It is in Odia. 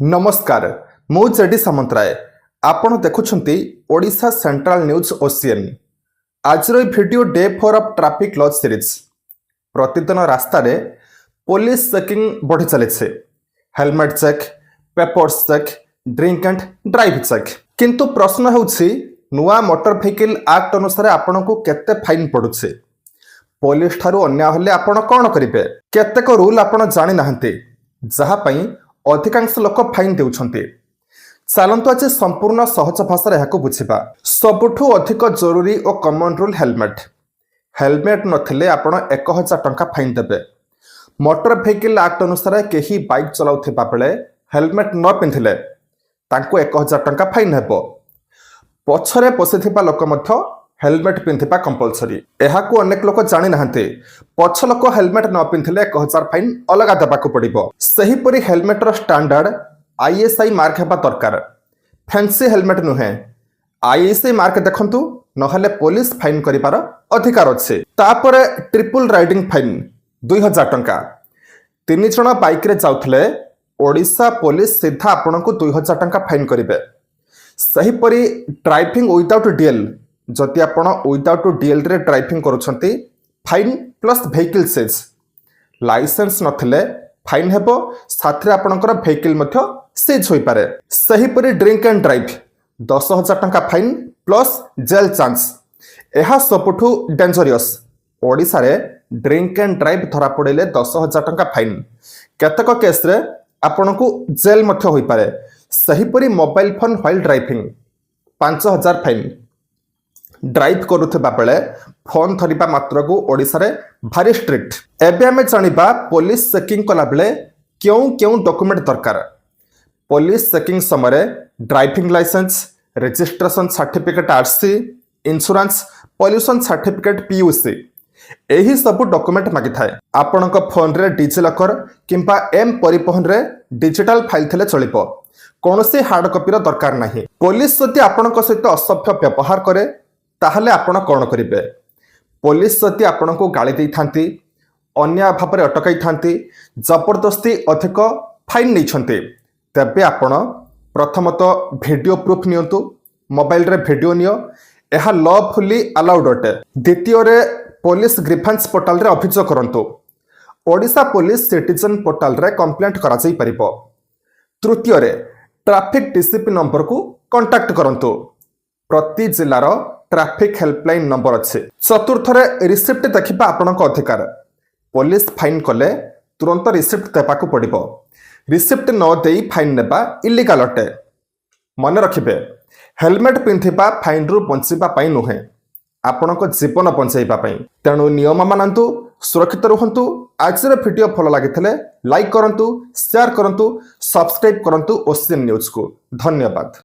ନମସ୍କାର, ମୁଁ ଜେଡି ସାମନ୍ତରାୟ। ଆପଣ ଦେଖୁଛନ୍ତି ଓଡ଼ିଶା ସେଣ୍ଟ୍ରାଲ ନ୍ୟୁଜ୍, ଓସିଏନ୍। ଆଜିର ଏହି video day 4 of traffic laws series। ପ୍ରତିଦିନ ରାସ୍ତାରେ ପୋଲିସ ଚେକିଂ ବଢ଼ି ଚାଲିଛି। Helmet check, papers check, drink and drive check। କିନ୍ତୁ ପ୍ରଶ୍ନ ହେଉଛି, ନୂଆ ମୋଟର ଭେହିକିଲ୍ ଆକ୍ଟ ଅନୁସାରେ ଆପଣଙ୍କୁ କେତେ ଫାଇନ୍ ପଡ଼ୁଛି? ପୋଲିସ ଠାରୁ ଅନ୍ୟାୟ ହେଲେ ଆପଣ କ'ଣ କରିବେ? କେତେକ ରୁଲ୍ ଆପଣ ଜାଣିନାହାନ୍ତି, ଯାହା ପାଇଁ ଅଧିକାଂଶ ଲୋକ ଫାଇନ୍ ଦେଉଛନ୍ତି। ଚାଲନ୍ତୁ, ଆଜି ସମ୍ପୂର୍ଣ୍ଣ ସହଜ ଭାଷାରେ ଏହାକୁ ବୁଝିବା। ସବୁଠୁ ଅଧିକ ଜରୁରୀ ଓ କମନ୍ ରୁଲ୍ ହେଲମେଟ୍। ହେଲମେଟ୍ ନଥିଲେ ଆପଣ 1000 ଟଙ୍କା ଫାଇନ୍ ଦେବେ। ମୋଟର ଭେହିକିଲ୍ ଆକ୍ଟ ଅନୁସାରେ କେହି ବାଇକ୍ ଚଲାଉଥିବା ବେଳେ ହେଲମେଟ୍ ନ ପିନ୍ଧିଲେ ତାଙ୍କୁ 1000 ଟଙ୍କା ଫାଇନ୍ ହେବ। ପଛରେ ବସିଥିବା ଲୋକ ମଧ୍ୟ ହେଲମେଟ୍ ପିନ୍ଧିବା କମ୍ପଲସରି। ଏହାକୁ ଅନେକ ଲୋକ ଜାଣିନାହାନ୍ତି। ପଛ ଲୋକ ହେଲମେଟ୍ ନ ପିନ୍ଧିଲେ 1000 ଫାଇନ୍ ଅଲଗା ଦେବାକୁ ପଡ଼ିବ। ସେହିପରି ହେଲମେଟ୍ର ଷ୍ଟାଣ୍ଡାର୍ଡ ଆଇଏସ୍ଆଇ ମାର୍କ ହେବା ଦରକାର, ଫ୍ୟାନ୍ସି ହେଲମେଟ୍ ନୁହେଁ। ଆଇଏସ୍ଆଇ ମାର୍କ ଦେଖନ୍ତୁ, ନହେଲେ ପୋଲିସ ଫାଇନ୍ କରିବାର ଅଧିକାର ଅଛି। ତାପରେ ଟ୍ରିପୁଲ ରାଇଡିଂ ଫାଇନ୍ 2000 ଟଙ୍କା। ତିନି ଜଣ ବାଇକ୍ରେ ଯାଉଥିଲେ ଓଡ଼ିଶା ପୋଲିସ ସିଧା ଆପଣଙ୍କୁ 2000 ଟଙ୍କା ଫାଇନ୍ କରିବେ। ସେହିପରି ଡ୍ରାଇଭିଂ ୱିଦାଉଟ୍ ଡିଏଲ୍। ଯଦି ଆପଣ ୱିଦାଉଟ୍ ଡିଏଲ୍ରେ ଡ୍ରାଇଭିଂ କରୁଛନ୍ତି, fine plus vehicle seize. Licence ନଥିଲେ ଫାଇନ୍ ହେବ, ସାଥିରେ ଆପଣଙ୍କର ଭେହିକିଲ୍ ମଧ୍ୟ ସିଜ୍ ହୋଇପାରେ। ସେହିପରି ଡ୍ରିଙ୍କ ଆଣ୍ଡ ଡ୍ରାଇଭ୍, 10,000 ଟଙ୍କା ଫାଇନ୍ ପ୍ଲସ୍ ଜେଲ୍ ଚାନ୍ସ। ଏହା ସବୁଠୁ ଡେଞ୍ଜରିୟସ୍। ଓଡ଼ିଶାରେ ଡ୍ରିଙ୍କ ଆଣ୍ଡ ଡ୍ରାଇଭ୍ ଧରାପଡ଼ିଲେ 10,000 ଟଙ୍କା ଫାଇନ୍, କେତେକ କେସ୍ରେ ଆପଣଙ୍କୁ ଜେଲ୍ ମଧ୍ୟ ହୋଇପାରେ। ସେହିପରି mobile phone while driving, 5000 fine. Drive କରୁଥିବା ବେଳେ ଫୋନ୍ ଧରିବା ମାତ୍ରକୁ ଓଡ଼ିଶାରେ ଭାରି ଷ୍ଟ୍ରିକ୍ଟ। ଏବେ ଆମେ ଜାଣିବା, ପୋଲିସ ଚେକିଂ କଲାବେଳେ କେଉଁ କେଉଁ ଡକୁମେଣ୍ଟ ଦରକାର। ପୋଲିସ ଚେକିଂ ସମୟରେ driving licence, registration certificate RC, insurance, pollution certificate PUC, ଏହି ସବୁ ଡକୁମେଣ୍ଟ ମାଗିଥାଏ। ଆପଣଙ୍କ ଫୋନରେ ଡିଜିଲକର କିମ୍ବା ଏମ୍ ପରିବହନରେ ଡିଜିଟାଲ ଫାଇଲ୍ ଥିଲେ ଚଳିବ। କୌଣସି ହାର୍ଡ କପିର ଦରକାର ନାହିଁ। ପୋଲିସ ଯଦି ଆପଣଙ୍କ ସହିତ ଅସଭ୍ୟ ବ୍ୟବହାର କରେ, ତାହେଲେ ଆପଣ କ'ଣ କରିବେ? ପୋଲିସ ଯଦି ଆପଣଙ୍କୁ ଗାଳି ଦେଇଥାନ୍ତି, ଅନ୍ୟାୟ ଭାବରେ ଅଟକାଇଥାନ୍ତି, ଜବରଦସ୍ତି ଅଧିକ ଫାଇନ୍ ନେଇଛନ୍ତି, ତେବେ ଆପଣ ପ୍ରଥମତଃ ଭିଡ଼ିଓ ପ୍ରୁଫ୍ ନିଅନ୍ତୁ। ମୋବାଇଲରେ ଭିଡ଼ିଓ ନିଅ, ଏହା ଲଫୁଲି ଆଲାଉଡ୍ ଅଟେ। ଦ୍ୱିତୀୟରେ, ପୋଲିସ ଗ୍ରିଭାନ୍ସ ପୋର୍ଟାଲରେ ଅଭିଯୋଗ କରନ୍ତୁ। ଓଡ଼ିଶା ପୋଲିସ ସିଟିଜେନ୍ ପୋର୍ଟାଲରେ କମ୍ପ୍ଲେଣ୍ଟ କରାଯାଇପାରିବ। ତୃତୀୟରେ, ଟ୍ରାଫିକ୍ ଡିସିପି ନମ୍ବରକୁ କଣ୍ଟାକ୍ଟ କରନ୍ତୁ। ପ୍ରତି ଜିଲ୍ଲାର ଟ୍ରାଫିକ୍ ହେଲ୍ପଲାଇନ୍ ନମ୍ବର ଅଛି। ଚତୁର୍ଥରେ, ରିସିପ୍ଟ ଦେଖିବା ଆପଣଙ୍କ ଅଧିକାର। ପୋଲିସ ଫାଇନ୍ କଲେ ତୁରନ୍ତ ରିସିପ୍ଟ ଦେବାକୁ ପଡ଼ିବ। ରିସିପ୍ଟ ନ ଦେଇ ଫାଇନ୍ ନେବା ଇଲିଗାଲ ଅଟେ। ମନେ ରଖିବେ, ହେଲମେଟ୍ ପିନ୍ଧିବା ଫାଇନ୍ରୁ ବଞ୍ଚିବା ପାଇଁ ନୁହେଁ, ଆପଣଙ୍କ ଜୀବନ ବଞ୍ଚାଇବା ପାଇଁ। ତେଣୁ ନିୟମ ମାନନ୍ତୁ, ସୁରକ୍ଷିତ ରୁହନ୍ତୁ। ଆଜିର ଭିଡ଼ିଓ ଭଲ ଲାଗିଥିଲେ ଲାଇକ୍ କରନ୍ତୁ, ସେୟାର କରନ୍ତୁ, ସବସ୍କ୍ରାଇବ୍ କରନ୍ତୁ ଓସିଏନ୍ ନ୍ୟୁଜ୍କୁ। ଧନ୍ୟବାଦ।